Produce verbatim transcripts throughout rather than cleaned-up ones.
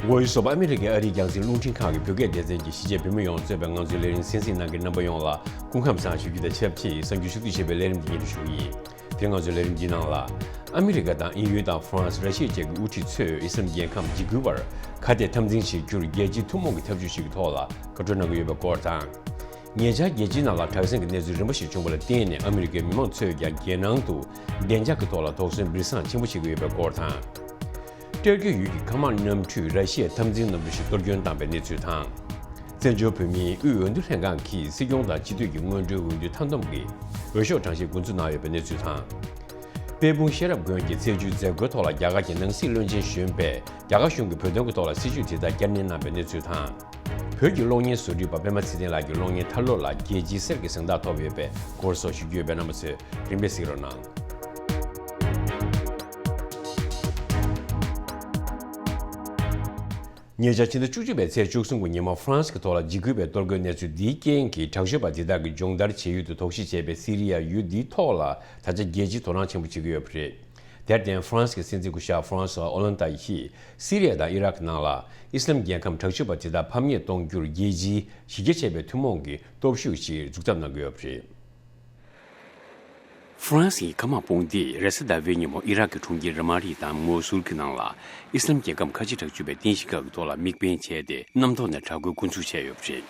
Voice of America ཨ་རིའི་རྒྱང་སྲིང་རླུང་འཕྲིན་ཁང་གི་བོད་སྐད་སྡེ་ཚན་གྱིས་གཞིས་བྱེས་བོད་མི་ཡོངས་གཙོས་པའི་ང་ཚོའི་ལས་རིམ་གསན་གཟིགས་གནང་མཁན་རྣམ་པ་ཡོངས་ལ་སྐུ་ཁམས་བཟང་ཞུ་རྒྱུ་དང་ཆབས་ཅིག་གསར་འགྱུར་ཕྱོགས་བསྡུས་བྱས་པའི་ལས་རིམ་འདི་སྙན་སྒྲོན་ཞུ་གི་ཡིན། དེ་ང་ཚོའི་ལས་རིམ་འདིའི་ནང་ལ། ཨ་མི་རི་ཀ་དང་དབྱིན་ཡུལ་དང་ཧྥ་རན་སི། ར་ཤི་ཡ་བཅས་ཀྱི་དབུ་ཁྲིད་ཚོས་ཨི་སི་ལམ་རྒྱལ་ཁམས་འཇིགས་སྐུལ་བར་ཁ་གཏད་འཐབ་འཛིང་བྱེད་རྒྱུར་རྒྱལ་སྤྱིའི་ཐུན་མོང་གི་ཐབས་ཇུས་ཤིག་གི་ཐོག་ལ་བཀའ་འཁྲོལ་གནང་གི་ཡོད་པའི་སྐོར་དང་། ཉེ་ཆར་རྒྱལ་སྤྱིའི་ནང་ལ་དྲག་ཟིང་གི་གནས་ཚུལ་རིམ་པ་ཞིག་བྱུང་བ་ལ་བརྟེན་ནས་ཨ་མི་རི་ཀའི་མི་མང་ཚོས་ཀྱང་རྒྱལ་ནང་དུ་བདེ་འཇགས་ཀྱི་ཐོག་ལ་དོགས་ཟོན་སྦྲེལ་ཟངས་ཆེན་པོ་བྱེད་ཀྱི་ཡོད་པའི་སྐོར་དང་། ཏུར་ཀི་ཡུལ་གྱི་མཁའ་དམག་གནམ་གྲུས་ར་ཤི་ཡའི་འཐབ་འཛིང་གནམ་གྲུ་ཞིག་གཏོར་སྐྱོན་བཏང་བའི་གནས་ཚུལ་དང་། བཙན་བྱོལ་བོད་མིའི་དབུས་འོས་བསྡུ་ལྷན་ཁང་གིས་སྲིད་སྐྱོང་དང་སྤྱི་འཐུས་ཀྱི་སྔོན་འགྲོའི་འོས་བསྡུའི་མཐའ་བསྡོམས་ཀྱི་འོས་ཤོག་གྲངས་བཤེར་འགོ་འཛུགས་གནང་ཡོད་པའི་གནས་ཚུལ་དང་། དཔལ་སྤུངས་ཤེས་རབ་དགོན་གྱི་ཚེས་བཅུའི་མཛད་སྒོའི་ཐོག་ལ་རྒྱ་གར་གྱི་ནང་སྲིད་བློན་ཆེན་གཞོན་པས་རྒྱ་གར་གཞུང་གིས་བོད་དོན་གྱི་ཐོག་ལ་སྲིད་བྱུས་དེ་དག་བསྐྱར་ནན་གནང་བའི་གནས་ཚུལ་དང་། བོད་ཀྱི་གློག་བརྙན་བཟོ་སྐྲུན་པ་པད་མ་ཚེ་བརྟན་ལགས་ཀྱི་གློག་བརྙན་ཐར་ལོ་ལ་རྒྱལ་སྤྱིའི་གསེར་གྱི་གཟེངས་རྟགས་ཐོབ་ཡོད་པའི་སྐོར་སོགས་ཞུ་རྒྱུ་ཡོད་པས་རྣམ་པ་ཚོས་རིམ་པས་གཟིགས་རོགས་གནང་། ཉེ་ཆར་ཕྱི་ཟླ་བཅུ་གཅིག་པའི་ཚེས་བཅུ་གསུམ་གྱི་ཉིན་མོ་ཧྥ་རན་སི་གི་ཐོག་ལ་འཇིགས་སྐུལ་བའི་གཏོར་རྒོལ་གནས་ཚུལ་འདིའི་རྐྱེན་གྱིས་དྲག་སྤྱོད་པ་འདི་དག་གིས་སྦྱོང་བརྡར་བྱེད་ཡུལ་དུ་དོགས་གཞི་བྱས་པའི་སི་རི་ཡ་ཡུལ་འདིའི་ཐོག་ལ་ད་ཆ་རྒྱལ་སྤྱིའི་དོ་སྣང་ཆེན་པོ་བྱེད་ཀྱི་ཡོད་པ་རེད། དེར་བརྟེན་ཧྥ་རན་སི་གི་སྲིད་འཛིན་སྐུ་ཞབས་ཧྥ་རན་སུ་ཨོ་ལན་ཏཱ་ཡིས་སི་རི་ཡ་དང་ཨི་རག་གི་ནང་ལ་ཨི་སི་ལམ་རྒྱལ་ཁམས་དྲག་སྤྱོད་པ་དེ་དག་ཕམ་ཉེས་གཏོང་རྒྱུར་རྒྱལ་སྤྱིའི་གཞི་རྒྱ་ཆེ་བའི་ཐུན་མོང་གི་སྟོབས་ཤུགས་ཤིག་འཛུགས་ཐབས་གནང་གི་ཡོད་པ་རེད། ཧྥ་རན་སིའི་མཁའ་དམག་དཔུང་སྡེས་རེས་གཟའ་ཟླ་བའི་ཉིན་མོ་ཨི་རག་གི་གྲོང་ཁྱེར་ར་མ་རི་དང་མོ་སུལ་གྱི་ནང་ལ་ཨི་སི་ལམ་རྒྱལ་ཁམས་ཁ་ཆེ་དྲག་སྤྱོད་པའི་རྟེན་གཞི་ཁག་གི་ཐོག་ལ་དམིགས་འབེན་བྱས་ཏེ་གནམ་ཐོག་ནས་དྲག་རྒོལ་འགོ་འཛུགས་བྱས་ཡོད་པ་རེད།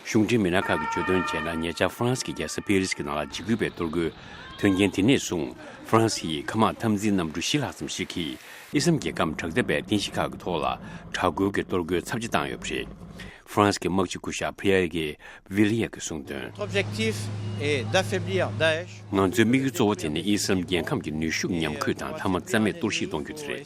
གཞུང་འབྲེལ་མི་སྣ་ཁག་གིས་བརྗོད་དོན་བྱས་ན། ཉེ་ཆར་ཧྥ་རན་སི་གི་རྒྱལ་ས་པེ་རིས་ཀྱི་ནང་ལ་འཇིགས་སྐུལ་བའི་གཏོར་རྒོལ་ཐོན་རྐྱེན་དེ་ནས་བཟུང་ཧྥ་རན་སིའི་མཁའ་དམག་འཐབ་འཛིང་གནམ་གྲུ་བཞི་ལྷག་ཙམ་ཞིག་གིས་ཨི་སི་ལམ་རྒྱལ་ཁམས་དྲག་འཐབ་པའི་རྟེན་གཞི་ཁག་གི་ཐོག་ལ་དྲག་རྒོལ་གྱི་གཏོར་རྒོལ་ཚབས་ཆེ་བཏང་ཡོད་པ་རེད། ཧྥ་རན་སི་གི་དམག་སྤྱི་སྐུ་ཞབས་ཕི་ཡེ་གེ་ཝི་ལི་ཡ་གིས་གསུངས་དོན། Notre objectif est d'affaiblir Daesh. ང་ཚོའི་དམིགས་ཡུལ་གཙོ་བོ་དེ་ནི་ཨི་སི་ལམ་རྒྱལ་ཁམས་ཀྱི་ནུས་ཤུགས་ཉམས་རྒུད་དང་མཐའ་མ་རྩ་མེད་གཏོར་བཤིག་གཏོང་རྒྱུ་དེ་རེད།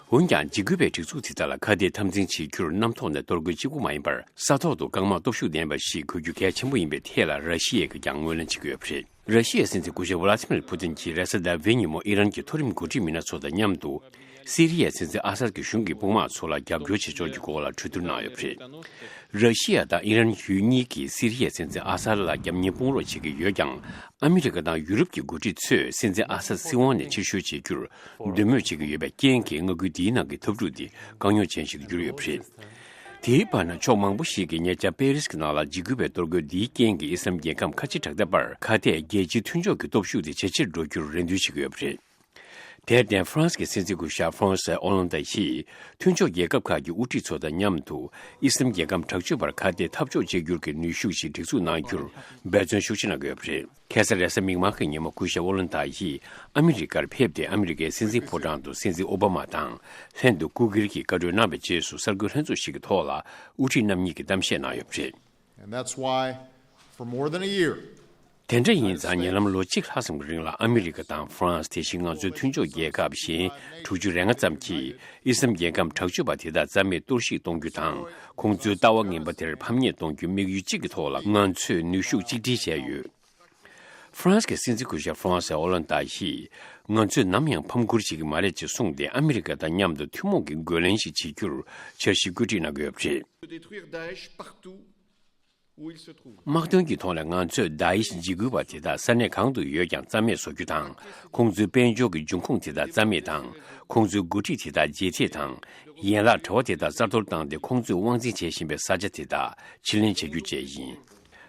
འོན་ཀྱང་འཇིགས་སྐུལ་བའི་སྒྲིག་འཛུགས་དེ་དག་ལ་ཁ་གཏད་འཐབ་འཛིང་བྱེད་རྒྱུར་གནམ་ཐོག་ནས་གཏོར་རྒོལ་གཅིག་པུ་མ་ཡིན་པར་ས་ཐོག་ཏུ་རྐང་དམག་སྟོབས་ཤུགས་ལྡན་པ་ཞིག་དགོས་རྒྱུ་གལ་ཆེན་པོ་ཡིན་པའི་ཐད་ལ་ར་ཤི་ཡས་ཀྱིས་ཀྱང་ངོས་ལེན་བྱེད་ཀྱི་ཡོད་པ་རེད། ར་ཤི་ཡའི་སྲིད་འཛིན་སྐུ་ཞབས་ཝ་ལ་ཏི་མིར་ཕུ་ཏིན་གྱིས་རེས་གཟའ་ཟླ་བའི་ཉིན་མོ་ཨི་རན་གྱི་མཐོ་རིམ་འགོ་ཁྲིད་མི་སྣ་ཚོ་དང་མཉམ་དུ་སི་རི་ཡའི་སྲིད་འཛིན་ཨ་སཱད་ཀྱི་གཞུང་གི་དཔུང་དམག་ཚོ་ལ་རྒྱབ་སྐྱོར་བྱེད་ཕྱོགས་ཀྱི་སྐོར་ལ་གྲོས་བསྡུར་གནང་ཡོད་པ་རེད། ར་ཤི་ཡ་དང་ཨི་རན་ཡུལ་གཉིས་ཀྱིས་སི་རི་ཡའི་སྲིད་འཛིན་ཨ་སཱད་ལ་རྒྱབ་གཉེར་དཔུང་རོགས་བྱེད་ཀྱི་ཡོད་ཀྱང་། ཨ་མི་རི་ཀ་དང་ཡུ་རོབ་ཀྱི་འགོ་ཁྲིད་ཚོས་སྲིད་འཛིན་ཨ་སཱད་སྲིད་དབང་ནས་ཕྱིར་བཤོལ་བྱེད་རྒྱུར་འདོད་མོས་བྱེད་ཀྱི་ཡོད་པའི་རྐྱེན་གྱིས་མངའ་ཁུལ་འདིའི་ནང་གི་འཐབ་འཁྲུག་འདི་དཀའ་རྙོག་ཅན་ཞིག་ཏུ་གྱུར་ཡོད་པ་རེད། དེའི་བར་ན་ཕྱོགས་མང་པོ་ཞིག་གིས་ཉེ་ཆར་པེ་རིས་ཀྱི་ནང་ལ་འཇིགས་སྐུལ་བའི་གཏོར་རྒོལ་འདིའི་རྐྱེན་གྱིས་ཨི་སི་ལམ་རྒྱལ་ཁམས་ཁ་ཆེ་དྲག་འཐབ་པར་ཁ་གཏད་རྒྱལ་སྤྱིའི་མཐུན་ཕྱོགས་ཀྱི་སྟོབས་ཤུགས་དེ་ཇེ་ཆེར་འགྲོ་རྒྱུར་རེ་འདུན་བྱེད་ཀྱི་ཡོད་པ་རེད། དེར་བརྟེན་ཧྥ་རན་སི་གི་སྲིད་འཛིན་སྐུ་ཞབས་ཧྥ་རན་སི་ཨོ་ལན་ཏཱ་ཡིས་མཐུན་ཕྱོགས་རྒྱལ་ཁབ་ཁག་གི་དབུ་ཁྲིད་ཚོ་དང་མཉམ་དུ་ཨི་སི་ལམ་རྒྱལ་ཁམས་དྲག་སྤྱོད་པར་ཁ་གཏད་འཐབ་ཕྱོགས་གཅིག་གྱུར་གྱི་ནུས་ཤུགས་ཤིག་སྒྲིག་འཛུགས་གནང་རྒྱུར་འབད་བརྩོན་ཤུགས་ཆེ་གནང་གི་ཡོད་པ་རེད། ཁ་སང་རེས་གཟའ་མིག་དམར་གྱི་ཉིན་མོ་སྐུ་ཞབས་ཨོ་ལན་ཏཱ་ཡིས་ཨ་མི་རི་ཀར་ཕེབས་ཏེ་ཨ་མི་རི་ཀའི་སྲིད་འཛིན་ཕོ་བྲང་དུ་སྲིད་འཛིན་ཨོ་བྷ་མ་དང་ལྷན་དུ་སྐུ་སྒེར་གྱི་བཀའ་འཁྲོལ་གནང་བའི་རྗེས་སུ་གསར་འགོད་ལྷན་ཚོགས་ཤིག་གི་ཐོག་ལ་དབུ་ཁྲིད་རྣམ་གཉིས་ཀྱིས་གཏམ་བཤད་གནང་ཡོད་པ་རེད། And that's why, for more than a year, དེ་འདྲ་ཡིན་ཙང་ཉེ་ལམ་ལོ་གཅིག་ལྷག་ཙམ་གྱི་རིང་ལ་ཨ་མི་རི་ཀ་དང་ཧྥ་རན་སི། དེ་བཞིན་ང་ཚོའི་མཐུན་ཕྱོགས་རྒྱལ་ཁབ་གཞན་དྲུག་ཅུ་རེ་ལྔ་ཙམ་གྱིས་ཨི་སི་ལམ་རྒྱལ་ཁམས་དྲག་སྤྱོད་པ་དེ་དག་རྩ་མེད་གཏོར་བཤིག་གཏོང་རྒྱུ་དང་། ཁོང་ཚོའི་ལྟ་བ་ངན་པ་དེར་ཕམ་ཉེས་གཏོང་རྒྱུའི་དམིགས་ཡུལ་གཅིག་གི་ཐོག་ལ་ང་ཚོས་ནུས་ཤུགས་གཅིག་སྒྲིལ་བྱས་ཡོད། ཧྥ་རན་སི་གི་སྲིད་འཛིན་སྐུ་ཞབས་ཧྥ་རན་སི་ཨོ་ལན་ཏཱ་ཡིས། ང་ཚོས་ནམ་ཡང་ཕམ་ཁུར་བྱེད་ཀྱི་མ་རེད་ཅེས་གསུངས་ཏེ། ཨ་མི་རི་ཀ་དང་མཉམ་དུ་ཐུན་མོང་གི་རྒོལ་ལན་ཞིག་བྱེད་རྒྱུར་འཆར་གཞི་བཀོད་སྒྲིག་གནང་གི་ཡོད་པ་རེད། De détruire Daesh partout དམག་དོན་གྱི་ཐོག་ནས་ང་ཚོས་དཱ་ཨིཤ་འཇིགས་སྐུལ་བ་དེ་དག་ས་གནས་གང་དུ་ཡོད་ཀྱང་རྩ་མེད་བཟོ་རྒྱུ་དང་། ཁོང་ཚོའི་དཔལ་འབྱོར་གྱི་འབྱུང་ཁུངས་དེ་དག་རྩ་མེད་དང་། ཁོང་ཚོའི་འགོ་ཁྲིད་དེ་དག་རྗེས་འདེད་དང་། ཡན་ལག་གྲྭ་པ་དེ་དག་རྩ་གཏོར་བཏང་སྟེ། ཁོང་ཚོས་དབང་འཛིན་བྱེད་བཞིན་པའི་ས་ཆ་དེ་དག་ཕྱིར་ལེན་བྱ་རྒྱུ་བཅས་ཡིན།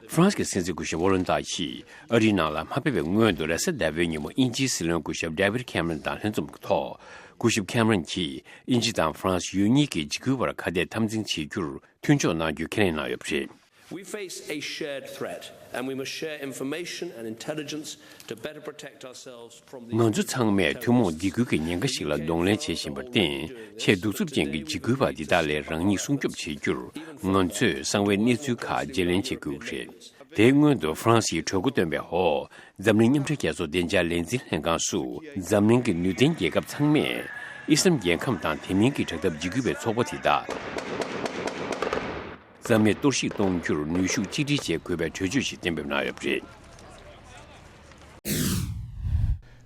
ཧྥ་རན་སི་གི་སྲིད་འཛིན་སྐུ་ཞབས་ཝོ་ལན་ཏཱ་ཡིས་ཨ་རིའི་ནང་ལ་མ་ཕེབས་པའི་སྔོན་དུ། རེས་གཟའ་ཟླ་བའི་ཉིན་མོ་དབྱིན་ཇིའི་སྲིད་བློན་སྐུ་ཞབས་ཌེ་བིད་ཁེམ་རོན་དང་ལྷན་འཛོམས་ཀྱི་ཐོག་སྐུ་ཞབས་ཁེམ་རོན་གྱིས་དབྱིན་ཇི་དང་ཧྥ་རན་སི་ཡུལ་གཉིས་ཀྱིས་འཇིགས་སྐུལ་བར་ཁ་གཏད་འཐབ་འཛིང་བྱེད་རྒྱུར་མཐུན་ཕྱོགས་གནང་རྒྱུ་ཁས་ལེན་གནང་ཡོད་པ་རེད། We face a shared threat, and we must share information and intelligence to better protect ourselves from the ང་ཚོ་ཚང་མས་ཐུན་མོང་སྡིགས་སྐུལ་གྱི་ཉེན་ཁ་ཞིག་ལ་གདོང་ལེན་བྱེད་བཞིན་པར་བརྟེན། ཆེས་གདུག་རྩུབ་ཅན་གྱི་འཇིགས་སྐུལ་བ་འདི་དག་ལས་རང་ཉིད་སྲུང་སྐྱོབ་བྱེད་རྒྱུར། ང་ཚོས་གསང་བའི་གནས་ཚུལ་ཁག་བརྗེ་ལེན་བྱེད་དགོས་ཀྱི་རེད། དེའི་སྔོན་དུ་ཧྥ་རན་སིས་གྲོས་འགོ་བཏོན་པའི་འོག་འཛམ་གླིང་མཉམ་འབྲེལ་རྒྱལ་ཚོགས་བདེ་འཇགས་ལས་འཛིན་ལྷན་ཁང་སུ། འཛམ་གླིང་གི་ནུས་ལྡན་རྒྱལ་ཁབ་ཚང་མས་ཨི་སི་ལམ་རྒྱལ་ཁམས་དང་དེ་མིན་གྱི་དྲག་འཐབ་འཇིགས་སྐུལ་བའི་ཚོགས་པ་དེ་དག་རྩ་མེད་གཏོར་བཤིག་གཏོང་རྒྱུར་ནུས་ཤུགས་གཅིག་སྒྲིལ་བྱེད་དགོས་པའི་གྲོས་ཆོད་ཞིག་གཏན་འབེབས་གནང་ཡོད་པ་རེད།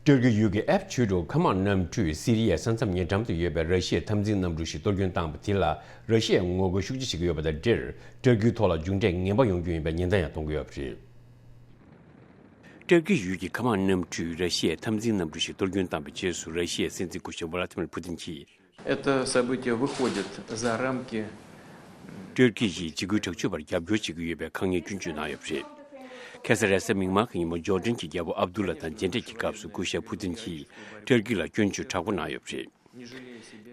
ཏུར་ཀི་ཡུལ་གྱི་ཨེབ་ཆུ་འབྲུག་མཁའ་དམག་གནམ་གྲུས་སི་རི་ཡའི་ས་མཚམས་ཉེ་འགྲམ་དུ་ཡོད་པའི་ར་ཤི་ཡའི་འཐབ་འཛིང་གནམ་གྲུ་ཞིག་གཏོར་སྐྱོན་བཏང་བ་དེ་ལ་ར་ཤི་ཡས་ངོ་རྒོལ་ཤུགས་ཆེ་བྱེད་ཀྱི་ཡོད་པ་དང་འབྲེལ། ཏུར་ཀིའི་ཐོག་ལ་མཇུག་འབྲས་ངན་པ་ཡོང་རྒྱུ་ཡིན་པའི་ཉེན་བརྡ་ཡང་གཏོང་གི་ཡོད་པ་རེད། ཏུར་ཀི་ཡུལ་གྱི་མཁའ་དམག་གནམ་གྲུས་ར་ཤི་ཡའི་འཐབ་འཛིང་གནམ་གྲུ་ཞིག་གཏོར་སྐྱོན་བཏང་བའི་རྗེས་སུ། ར་ཤི་ཡའི་སྲིད་འཛིན་སྐུ་ཞབས་ཝ་ལ་ཏི་མིར་ཕུ་ཏིན་གྱིས། Это событие выходит за рамки. ཏུར་ཀི་ཡིས་འཇིགས་སྐུལ་དྲག་སྤྱོད་པར་རྒྱབ་སྐྱོར་བྱེད་ཀྱི་ཡོད་པའི་ཁ་ཉེས་སྐྱོན་བརྗོད་གནང་ཡོད་པ་རེད། ཁ་སང་རེས་གཟའ་མིག་དམར་གྱི་ཉིན་མོ་ཇོར་ཌན་གྱི་རྒྱལ་པོ་ཨབ་དུ་ལ་དང་མཇལ་འཕྲད་ཀྱི་སྐབས་སུ་སྐུ་ཞབས་ཕུ་ཏིན་གྱིས་ཏུར་ཀི་ལ་སྐྱོན་བརྗོད་དྲག་པོ་གནང་ཡོད་པ་རེད།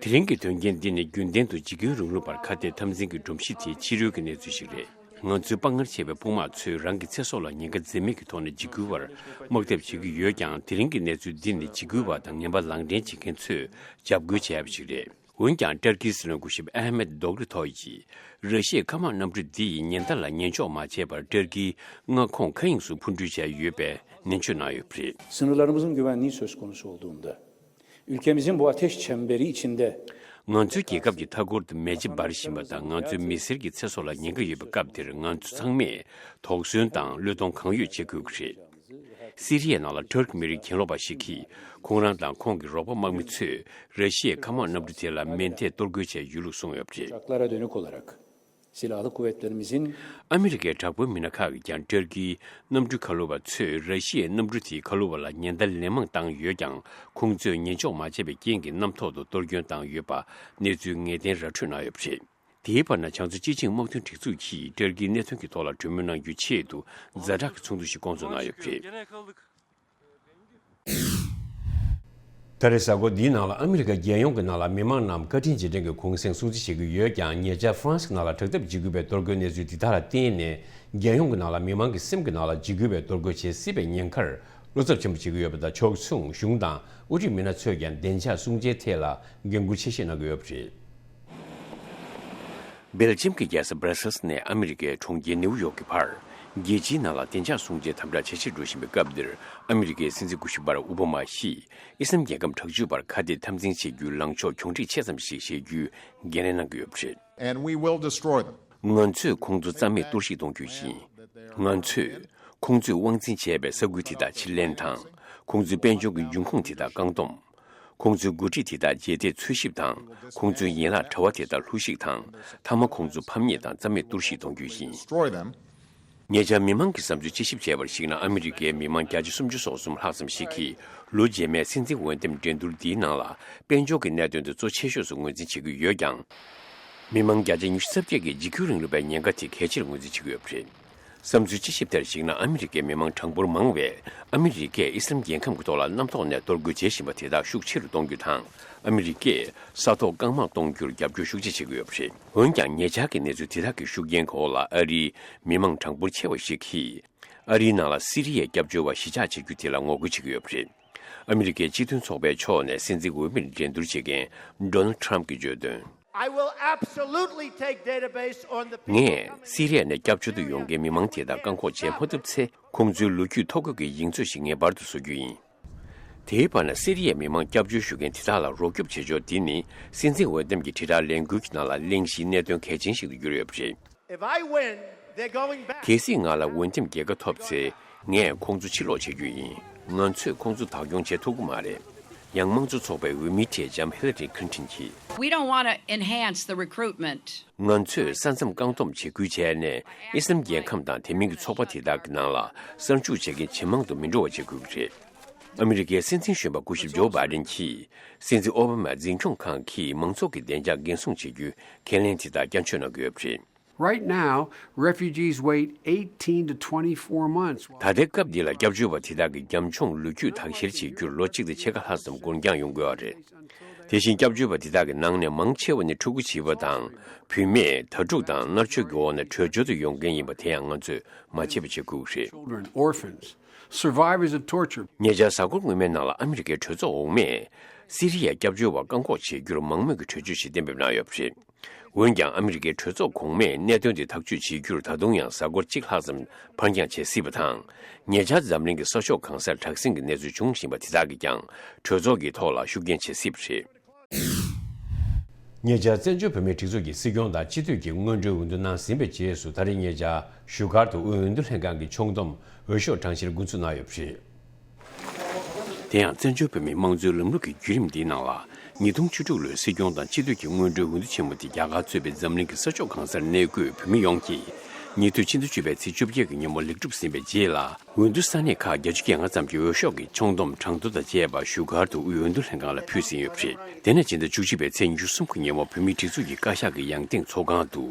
དེ་རིང་གི་དོན་རྐྱེན་འདི་ནི་རྒྱུན་ལྡན་དུ་འཇིགས་སྐུལ་རིང་ལུགས་པར་ཁ་གཏད་འཐབ་འཛིང་གི་སྒྲོམ་གཞི་དེའི་ཕྱི་རོལ་གྱི་གནས་ཚུལ་ཞིག་རེད། ང་ཚོའི་དཔའ་ངར་ཆེ་བའི་དཔུང་དམག་ཚོས་རང་གི་ཚེ་སྲོག་ལ་ཉེན་ཁ་འཛེམ་མེད་ཀྱི་ཐོག་ནས་འཇིགས་སྐུལ་བར་དམག་འཐབ་བྱེད་ཀྱི་ཡོད་ཀྱང་། དེ་རིང་གི་གནས་ཚུལ་འདི་ནི་འཇིགས་སྐུལ་བ་དང་ངན་པ་ལག་འདྲེན་བྱེད་མཁན་ཚོས་འཇབ་རྒོལ་བྱས་པ་ཞིག་རེད། འོན་ཀྱང་ཏུར་ཀིའི་སྲིད་བློན་སྐུ་ཞབས་ཨ་ཧ་མེད་དོག་ལི་ཐོ་ཡིས་ར་ཤི་ཡའི་མཁའ་དམག་གནམ་གྲུ་འདི་ཡིས་ཉེན་བརྡ་ལ་ཉན་འཇོག་མ་བྱས་པར་ཏུར་ཀིའི་མངའ་ཁོངས་མཁའ་དབྱིངས་སུ་འཕུར་འགྲུལ་བྱས་ཡོད་པའི་ནན་བརྗོད་གནང་ཡོད་པ་རེད། Sınırlarımızın güvenliği söz konusu olduğunda, ülkemizin bu ateş çemberi içinde ང་ཚོའི་རྒྱལ་ཁབ་ཀྱི་མཐའ་འཁོར་དུ་མེ་ལྕེ་འབར་བཞིན་པ་དང་། ང་ཚོའི་མི་སེར་གྱི་ཚེ་སྲོག་ལ་ཉེན་ཁ་ཡོད་པའི་སྐབས་འདིར། ང་ཚོ་ཚང་མས་དོགས་ཟོན་དང་བློས་གཏོང་གང་ཡོད་བྱེད་དགོས་ཀྱི་རེད། སི་རི་ཡའི་ནང་ལ་ཏུར་ཀི་མི་རིགས་གྱེན་ལོག་པ་ཞིག་གིས་ཁོང་རང་དང་ཁོང་གི་རོགས་པ་དམག་མི་ཚོས་ར་ཤི་ཡའི་མཁའ་དམག་གནམ་གྲུ་དེ་ལ་མེ་མདས་གཏོར་རྒོལ་བྱས་ཡོད་ལུགས་གསུངས་ཡོད་པ་རེད། Uçaklara dönük olarak silahlı kuvvetlerimizin ཨ་མི་རི་ཀའི་དྲག་པོའི་མི་སྣ་ཁག་གིས་ཀྱང་ཏུར་ཀིའི་གནམ་གྲུའི་ཁ་ལོ་བ་ཚོས་ར་ཤི་ཡའི་གནམ་གྲུ་དེའི་ཁ་ལོ་བ་ལ་ཉེན་བརྡ་ལན་མང་བཏང་ཡོད་ཀྱང་། ཁོང་ཚོས་ཉན་འཇོག་མ་བྱས་པའི་རྐྱེན་གྱིས་གནམ་ཐོག་ཏུ་གཏོར་སྐྱོན་བཏང་ཡོད་པ་གནས་ཚུལ་ངེས་གཏན་ར་འཕྲོད་གནང་ཡོད་པ་རེད། དེའི་བར་ན། བྱང་མཚོ་སྤྱི་ཆིངས་དམག་དོན་སྒྲིག་འཛུགས་ཀྱིས་ཏུར་ཀིའི་གནད་དོན་གྱི་ཐོག་ལ་གྲོས་མོལ་གནང་རྒྱུའི་ཆེད་དུ་ཛ་དྲག་གི་ཚོགས་འདུ་ཞིག་བསྐོང་ཚོགས་གནང་ཡོད་པ་རེད། ད་རེས་གཟའ་འཁོར་འདིའི་ནང་ལ་ཨ་མི་རི་ཀ་རྒྱལ་ཡོངས་ཀྱི་ནང་ལ་མི་མང་རྣམས་བཀའ་དྲིན་རྗེས་དྲན་གྱི་གུང་སེང་སྲུང་བརྩི་བྱེད་ཀྱི་ཡོད་ཀྱང་། ཉེ་ཆར་ཧྥ་རན་སི་ནང་ལ་དྲག་འཐབ་འཇིགས་སྐུལ་བའི་གཏོར་རྒོལ་གནས་ཚུལ་འདི་དག་ལ་བརྟེན་ནས། རྒྱལ་ཡོངས་ཀྱི་ནང་ལ་མི་མང་གི་སེམས་ཀྱི་ནང་ལ་འཇིགས་སྐུལ་བའི་གཏོར་རྒོལ་བྱེད་སྲིད་པའི་ཉེན་ཁར་བློ་འཚབ་ཆེན་པོ་བྱེད་ཀྱི་ཡོད་པ་དང་། ཕྱོགས་མཚུངས་གཞུང་དང་དབུ་ཁྲིད་མི་སྣ་ཚོས་ཀྱང་བདེ་འཇགས་སྲུང་བྱའི་ཐད་ལ་འགན་འཁུར་ཆེ་བཞེས་གནང་གི་ཡོད་པ་རེད། སྦེལ་ཇམ་གྱི་རྒྱལ་ས་སྦྲ་སེལ་སི་ནས་ཨ་མི་རི་ཀའི་གྲོང་ཁྱེར་ནེའུ་ཡོག་གི་བར། རྒྱལ་སྤྱིའི་ནང་ལ་བདེ་འཇགས་སྲུང་བྱའི་དམ་དྲག་ཇེ་ཆེར་འགྲོ་བཞིན་པའི་སྐབས་འདིར། ཨ་མི་རི་ཀའི་སྲིད་འཛིན་སྐུ་ཞབས་སྦ་རག་ཨོ་བྷ་མ་ཡིས་ཨི་སི་ལམ་རྒྱལ་ཁམས་དྲག་སྤྱོད་པར་ཁ་གཏད་འཐབ་འཛིང་བྱེད་རྒྱུའི་ལངས་ཕྱོགས་གྱོང་ཁྲིད་ཆེ་ཙམ་ཞིག་བཞེས་རྒྱུའི་འགན་ལེན་གནང་གི་ཡོད་པ་རེད། And we will destroy them. ང་ཚོས་ཁོང་ཚོ་རྩ་མེད་གཏོར་བཤིག་གཏོང་རྒྱུ་ཡིན། ང་ཚོས་ཁོང་ཚོས་དབང་འཛིན་བྱས་པའི་ས་ཁུལ་དེ་དག་ཕྱིར་ལེན་དང་། ཁོང་ཚོའི་དཔལ་འབྱོར་གྱི་འབྱུང་ཁུངས་དེ་དག་བཀག་སྡོམ། ཁོང་ཚོའི་འགོ་ཁྲིད་དེ་དག་རྗེས་འདེད་འཚོལ་ཞིབ་དང་། ཁོང་ཚོའི་ཡན་ལག་གྲྭ་བ་དེ་དག་བསླུ་བཤིག་དང་། མཐའ་མ་ཁོང་ཚོ་ཕམ་ཉེས་དང་རྩ་མེད་གཏོར་བཤིག་གཏོང་རྒྱུ་ཡིན། Destroy them. ཉེ་ཆར་མི་མང་གི་བསམ་ཚུལ་དཔྱད་ཞིབ་བྱས་པར་གཞིགས་ན། ཨ་མི་རི་ཀའི་མི་མང་བརྒྱ་ཆ་སུམ་ཅུ་སོ་གསུམ་ལྷག་ཙམ་ཞིག་གིས་ལོ་རྗེས་མའི་སྲིད་འཛིན་འོས་འདེམས་འགྲན་བསྡུར་འདིའི་ནང་ལ་དཔལ་འབྱོར་གྱི་གནད་དོན་དུ་གཙོ་ཆེ་ཤོས་སུ་ངོས་འཛིན་བྱེད་ཀྱི་ཡོད་ཀྱང་། མི་མང་བརྒྱ་ཆ་ཉི་ཤུ་རྩ་བརྒྱད་ཀྱིས་འཇིགས་སྐུལ་རིང་ལུགས་པའི་ཉེན་ཁ་དེ་གལ་ཆེར་ངོས་འཛིན་བྱེད་ཀྱི་ཡོད་པ་རེད། བསམ་ཚུལ་དཔྱད་ཞིབ་དེར་གཞིགས་ན། ཨ་མི་རི་ཀའི་མི་མང་གྲངས་འབོར་མང་བས་ཨ་མི་རི་ཀས་ཨི་སི་ལམ་རྒྱལ་ཁམས་ཀྱི་ཐོག་ལ་གནམ་ཐོག་ནས་གཏོར་རྒོལ་བྱེད་བཞིན་པ་དེ་དག་ཤུགས་ཆེ་རུ་གཏོང་རྒྱུ་དང་། ཨ་མི་རི་ཀས་ས་ཐོག་རྐང་དམག་གཏོང་རྒྱུར་རྒྱབ་སྐྱོར་ཤུགས་ཆེ་བྱེད་ཀྱི་ཡོད་པ་རེད། འོན་ཀྱང་། ཉེ་ཆར་གྱི་གནས་ཚུལ་དེ་དག་གི་ཤུགས་རྐྱེན་འོག་ལ་ཨ་རིའི་མི་མང་གྲངས་འབོར་ཆེ་བ་ཞིག་གིས་ཨ་རིའི་ནང་ལ་སི་རི་ཡའི་སྐྱབས་བཅོལ་བ་གཞིས་ཆགས་བྱེད་རྒྱུ་དེ་ལ་ངོ་རྒོལ་བྱེད་ཀྱི་ཡོད་པ་རེད། ཨ་མི་རི་ཀའི་སྤྱི་མཐུན་ཚོགས་པའི་ཕྱོགས་ནས་སྲིད་འཛིན་འོས་མིར་འགྲན་བསྡུར་བྱེད་མཁན་ཌོ་ནལ་ཌི་ཊརམ་ཕི་གྱིས་བརྗོད་དོན། I will absolutely take database on the people ངས་སི་རི་ཡ་ནས་སྐྱབས་བཅོལ་དུ་ཡོང་མཁན་མི་མང་དེ་དག་བཀག་འགོག་བྱེད་མ་ཐུབ་ཚེ། ཁོང་ཚོའི་ལོ་རྒྱུས་ཐོ་འགོད་ཀྱི་ཡིག་ཚོགས་ཤིག་ངེས་པར་དུ་བཟོ་རྒྱུ་ཡིན། དེའི་བར་ན། སི་རི་ཡའི་མི་མང་སྐྱབས་བཅོལ་ཞུ་མཁན་དེ་དག་ལ་རོགས་སྐྱོབ་བྱེད་ཕྱོགས་འདི་ནི། སྲིད་འཛིན་འོས་འདེམས་ཀྱི་དྲིལ་བསྒྲགས་ལས་འགུལ་གྱི་ནང་ལ་གླེང་གཞིའི་གནད་དོན་གལ་ཆེན་ཞིག་ཏུ་གྱུར་ཡོད་པ་རེད། If I win, they're going back. གལ་སྲིད་ང་ལ་འོས་འདེམས་རྒྱལ་ཁ་ཐོབ་ཚེ། ངས་ཁོང་ཚོ་ཕྱིར་ལོག་བྱེད་རྒྱུ་ཡིན། ང་ཚོས་ཁོང་ཚོ་བདག་སྐྱོང་བྱེད་ཐུབ་ཀྱི་མ་རེད། ཡང་། དམངས་གཙོ་ཚོགས་པའི་འོས་མི་དྲན་འཇམ་ཧི་ལ་རི་ཁི་ལིན་ཊོན་གྱིས། We don't want to enhance the recruitment. ང་ཚོས་ས་མཚམས་བཀག་སྡོམ་བྱེད་ཁུལ་བྱས་ནས། ཨི་སི་ལམ་རྒྱལ་ཁམས་དང་དེ་མིན་གྱི་ཚོགས་པ་དེ་དག་གི་ནང་ལ་གསར་འཇུག་བྱེད་མཁན་ཇེ་མང་དུ་མི་འགྲོ་བ་བྱེད་དགོས་ཀྱི་རེད། ཨ་མི་རི་ཀའི་སྲིད་འཛིན་གཞོན་པ་སྐུ་ཞབས་ཇོ་བྷའི་ཌེན་གྱིས། སྲིད་འཛིན་ཨོ་བྷ་མ་འཛིན་སྐྱོང་ཁང་གིས་མང་ཚོགས་ཀྱི་བདེ་འཇགས་འགན་སྲུང་བྱེད་རྒྱུའི་ཁས་ལེན་དེ་དག་བསྐྱར་བཅོས་གནང་གི་ཡོད་པ་རེད། Right now, refugees wait eighteen to twenty-four months. ད་ལྟའི་སྐབས་འདི་ལ་སྐྱབས་བཅོལ་བ་དེ་དག་གི་རྒྱབ་ལྗོངས་ལོ་རྒྱུས་དག་བཤེར་བྱེད་རྒྱུར་ལོ་གཅིག་དང་ཕྱེད་ཀ་ལྷག་ཙམ་འགོར་འགྱངས་ཡོང་དགོས་པ་རེད། དེ་བཞིན། སྐྱབས་བཅོལ་བ་དེ་དག་གི་ནང་ནས་མང་ཆེ་བ་ནི་ཕྲུ་གུ་བྱིས་པ་དང་། བུད་མེད། དྭ་ཕྲུག་དང་མནར་གཅོད་ཀྱི་འོག་ནས་བྲོས་བྱོལ་དུ་ཡོང་མཁན་ཡིན་པ་དེ་ཡང་ང་ཚོས་མ་བརྗེད་པ་བྱེད་དགོས་ཀྱི་རེད། Children, orphans, survivors of torture. ཉེ་ཆར་གཟའ་འཁོར་སྔོན་མའི་ནང་ལ་ཨ་མི་རི་ཀའི་གྲོས་ཚོགས་འོག་མས་སི་རི་ཡའི་སྐྱབས་བཅོལ་བ་བཀག་འགོག་བྱེད་རྒྱུར་མང་མོས་ཀྱི་གྲོས་ཆོད་ཞིག་གཏན་འབེབས་གནང་ཡོད་པ་རེད། འོན་ཀྱང་། ཨ་མི་རི་ཀའི་གྲོས་ཚོགས་གོང་མས་གནད་དོན་དེ་ཐག་གཅོད་བྱེད་རྒྱུར་ད་དུང་ཡང་གཟའ་འཁོར་གཅིག་ལྷག་ཙམ་ཕར་འགྱངས་བྱེད་སྲིད་པ་དང་། ཉེ་ཆར་འཛམ་གླིང་གི་ས་ཕྱོགས་གང་སར་དྲག་ཟིང་གི་གནས་ཚུལ་འབྱུང་བཞིན་པ་དེ་དག་གིས་ཀྱང་གྲོས་ཚོགས་ཀྱི་ཐོག་ལ་ཤུགས་རྐྱེན་བྱེད་སྲིད་པ་རེད། ཉེ་ཆར་བཙན་བྱོལ་བོད་མིའི་སྒྲིག་འཛུགས་ཀྱིས་སྲིད་སྐྱོང་དང་སྤྱི་འཐུས་ཀྱི་སྔོན་འགྲོའི་འོས་བསྡུ་གནང་ཟིན་པའི་རྗེས་སུ། ད་རེས་ཉེ་ཆར་བཞུགས་སྒར་དུ་དབུས་འོས་བསྡུ་ལྷན་ཁང་གི་ཕྱོགས་བསྡོམས་འོས་ཤོག་གྲངས་བཤེར་འགོ་འཛུགས་གནང་ཡོད་པ་རེད། དེ་ཡང་། བཙན་བྱོལ་བོད་མིའི་དམངས་གཙོའི་ལམ་ལུགས་ཀྱི་བརྒྱུད་རིམ་འདིའི་ནང་ལ། ཉིས་སྟོང་བཅུ་དྲུག་ལོའི་སྲིད་སྐྱོང་དང་སྤྱི་འཐུས་ཀྱི་སྔོན་འགྲོའི་འོས་བསྡུ་ཆེན་མོ་དེ་རྒྱ་གར་གཙོས་པའི་འཛམ་གླིང་གི་ས་ཕྱོགས་གང་སར་གནས་འཁོད་བོད་མི་ཡོངས་ཀྱིས་ ཉེ་དུས་ཕྱི་ཟླ་བཅུ་པའི་ཚེས་བཅོ་བརྒྱད་ཀྱི་ཉིན་མོ་ལེགས་གྲུབ་ཟིན་པའི་རྗེས་ལ། འོས་བསྡུ་ས་གནས་ཁག་བརྒྱད་ཅུ་གྱ་ལྔ་ཙམ་གྱི་འོས་ཤོག་གི་ཆུང་བསྡོམས་གྲངས་ཐོ་དང་བཅས་པ་བཞུགས་སྒར་དུ་དབུས་འོས་བསྡུ་ལྷན་ཁང་ལ་ཕུལ་ཟིན་ཡོད་པ་རེད། དེ་ནས་ཕྱི་ཟླ་བཅུ་གཅིག་པའི་ཚེས་ཉི་ཤུ་གསུམ་གྱི་ཉིན་མོ་བོད་མིའི་སྒྲིག་འཛུགས་ཀྱི་བཀའ་ཤག་གི་ཡང་སྟེང་ཚོགས་ཁང་དུ་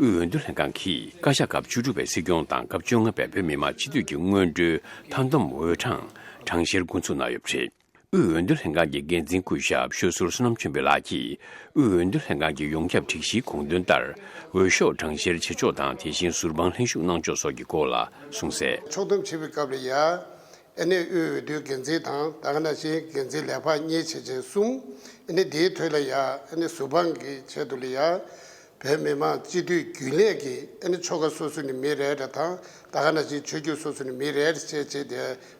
དབུས་འོས་བསྡུ་ལྷན་ཁང་གིས་བཀའ་ཤག་སྐབས་བཅུ་དྲུག་པའི་སྲིད་སྐྱོང་དང་སྐབས་བཅོ་ལྔ་པའི་བོད་མི་མང་སྤྱི་འཐུས་ཀྱི་སྔོན་འགྲོའི་མཐའ་བསྡོམས་འོས་གྲངས་གྲངས་བཤེར་འགོ་འཛུགས་གནང་ཡོད་པ་རེད། དབུས་འོས་བསྡུ་ལྷན་ཁང་གི་འགན་འཛིན་སྐུ་ཞབས་ཤོད་ཟུར་བསོད་ནམས་ཆོས་འཕེལ་ལགས་ཀྱིས། དབུས་འོས་བསྡུ་ལྷན་ཁང་གི་ཡོངས་ཁྱབ་སྒྲིག་གཞིའི་དགོངས་དོན་ལྟར། འོས་ཤོག་གྲངས་བཤེར་བྱེད་ཕྱོགས་དང་། དེ་བཞིན་ཟུར་དཔང་ལྷན་ཞུགས་གནང་ཕྱོགས་སོགས་ཀྱི་སྐོར་ལ་གསུངས་གསལ། ཕྱོགས་བསྡོམས་བྱེད་པའི་སྐབས་ལ་ཡ། ཨ་ནི་དབུས་འོས་བསྡུའི་འགན་འཛིན་དང་། ད་ག་ནང་བཞིན་འགན་འཛིན་ལས་འཕར་གཉིས་བྱས་བྱས་གསུམ། ཨ་ནི་དེའི་ཐོག་ལ་ཡ། ཨ་ནི་ཟུར་དཔང་གི་ཆེད་དུ་ལ་ཡ། བོད་མི་མང་སྤྱི་འཐུས་རྒྱུན་ལས་ཀྱི་ཨ་ནི་ཆོལ་ཁ་སོ་སོ་ནས་མི་རེ་རེ་དང་། ད་ག་ནང་བཞིན་ཆོས་བརྒྱུད་སོ་སོ་ནས་མི་རེ་རེ་བྱས་བྱས་ཏེ་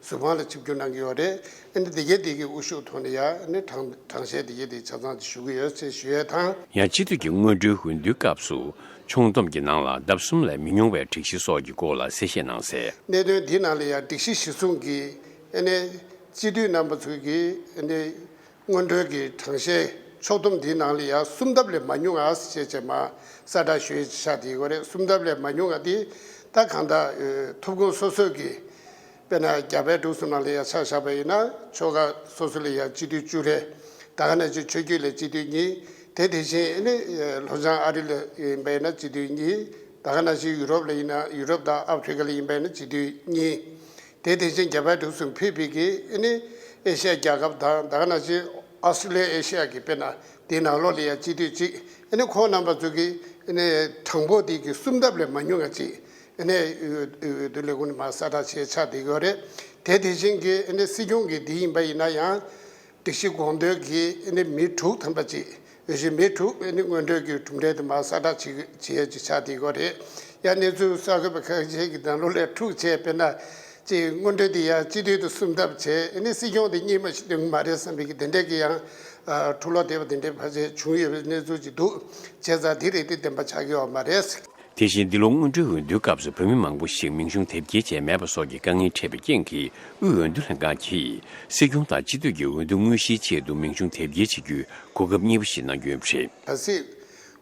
ཟུར་དཔང་ལ་ཆིབས་བསྒྱུར་གནང་གི་ཡོད་རེད། ཨ་ནི་དེ་གའི་དེ་གི་དབུ་བཞུགས་ཐོག་ནས་ཡ། ཨ་ནི་གྲངས་གྲངས་བཤེར་དེ་གའི་དེ་ཆ་ཚང་དེ་ཞུ་གི་ཡོད་ཅེས་ཞུ་ཡས་དང་། ཡང་སྤྱི་འཐུས་ཀྱི་སྔོན་འགྲོའི་འོས་བསྡུའི་སྐབས་སུ་ཆུང་བསྡོམས་ཀྱི་ནང་ལ་ལྡབ་གསུམ་ལས་མི་ཉུང་བའི་སྒྲིག་གཞི་སོགས་ཀྱི་སྐོར་ལ་གསལ་བཤད་གནང་གསལ། གནད་དོན་འདི་ནང་ལ་ཡང་སྒྲིག་གཞི་གཞིར་བཟུང་གིས་ཨ་ནི་སྤྱི་འཐུས་རྣམ་པ་ཚོས་ཀྱིས་ཨ་ནི་སྔོན་འགྲོའི་གི་གྲངས་བཤེར་ཕྱོགས་བསྡོམས་འདིའི་ནང་ལ་ཡང་གསུམ་ལྡབ་ལས་མ་ཉུང་ང་ཞེས་བྱས་མ་གསལ་བསྒྲགས་ཞུ་ཡས་ཆགས་བསྡད་ཡོད་རེད། གསུམ་ལྡབ་ལས་མ་ཉུང་ང་འདི་ད་གང་ལྟར་ཐོབ་ཁུངས་སོ་སོ་གི་དཔེར་ན་རྒྱ་བལ་འབྲུག་གསུམ་ནང་ལ་ཡང་ཆ་བཞག་པ་ཡིན་ན་ཆོལ་ཁ་སོ་སོ་ལ་ཡང་སྤྱི་འཐུས་བཅུ་རེ། ད་ག་ནང་བཞིན་ཆོས་བརྒྱུད་ལ་སྤྱི་འཐུས་གཉིས། དེ་དེ་བཞིན་ཨ་ནི་ལྷོ་བྱང་ཨ་རི་ལ་ཡིན་པ་ཡིན་ན་སྤྱི་འཐུས་གཉིས། ད་ག་ནང་བཞིན་ཡུ་རོབ་ལ་ཡིན་ན་ཡུ་རོབ་དང་ཨ་ཧྥི་རི་ཀ་ལ་ཡིན་པ་ཡིན་ན་སྤྱི་འཐུས་གཉིས། དེ་དེ་བཞིན་རྒྱ་བལ་འབྲུག་གསུམ་ཕུད་པའི་གི་ཨ་ནི་ཨེ་ཤ་ཡ་རྒྱལ་ཁབ་དང་། ད་ག་ནང་བཞིན་ཨོ་སི་ཀྲི་ལི་ཡ་ཨེ་ཤ་ཡ་གི་དཔེར་ན་དེའི་ནང་ལོགས་ལ་ཡང་སྤྱི་འཐུས་གཅིག་ཨ་ནི་ཁོང་རྣམ་པ་ཚོ་གི་ཨ་ནི་གྲངས་འབོར་དེ་གི་གསུམ་ལྡབ་ལས་མ་ཉུང་བ་ཅིག་ཨ་ནི་འོས་འོས་བསྡུ་ལས་ཁུངས་ནས་མར་གསལ་བསྒྲགས་བྱས་ཆགས་བསྡད་ཡོད་རེད། དེ་དེ་བཞིན་གྱི་ཨ་ནི་སྲིད་སྐྱོང་གི་འདི་ཡིན་པ་ཡིན་ན་ཡང་། སྒྲིག་གཞི་དགོངས་དོན་གྱི་ཨ་ནི་མི་དྲུག་ཐམ་པ་ཅིག་འོས་གཞི་མི་དྲུག་ཨ་ནི་སྔོན་འགྲོའི་གི་གྲུབ་འབྲས་དེ་མར་གསལ་བསྒྲགས་བྱེད་བྱེད་ཡས་ཅིག་ཆགས་བསྡད་ཡོད་རེད། ཡང་གནས་ཚུལ་གསར་འགོད་པ་ཁག་ཅིག་གི་ནང་ལོགས་ལ་འཁྲུག་བྱས། དཔེར་ན་ཅིག་སྔོན་འགྲོ་དེ་ཡང་སྤྱི་འཐུས་དེ་གསུམ་ལྡབ་བྱས། ཨ་ནི་སྲིད་སྐྱོང་དེ་གཉིས་མ་ཞིག་འདོན་གི་མ་རེད་བསམ་པའི་གི་དེ་འདྲས་ཀྱི་ཡང་འཁྲུག་ལོག་བསྡད་པ་དེ་འདྲས་ཕལ་ཆེར་བྱུང་ཡོད་པའི་གནས་ཚུལ་ཅིག་འདུག་བྱས་ཙང་དེ་རེད་དེ་བདེན་པ་ཆགས་ཀྱི་ཡོད་མ་རེད། དེ་བཞིན་འདི་ལོ་སྔོན་འགྲོའི་འོས་བསྡུའི་སྐབས་སུ་བོད་མི་མང་པོ་ཞིག་མིང་གཞུང་དེབ་སྐྱེལ་བྱས་མེད་པ་སོགས་ཀྱི་དཀའ་ངལ་འཕྲད་པའི་རྐྱེན་གྱིས། དབུས་འོས་བསྡུ་ལྷན་ཁང་གིས་སྲིད་སྐྱོང་དང་སྤྱི་འཐུས་ཀྱི་འོས་བསྡུ་དངོས་གཞིའི་ཆེད་དུ་མིང་གཞུང་དེབ་སྐྱེལ་བྱེད་རྒྱུའི་གོ་སྐབས་གཉིས་པ་ཞིག་གནང་རྒྱུ་ཡིན་པ་རེད། གལ་སྲིད་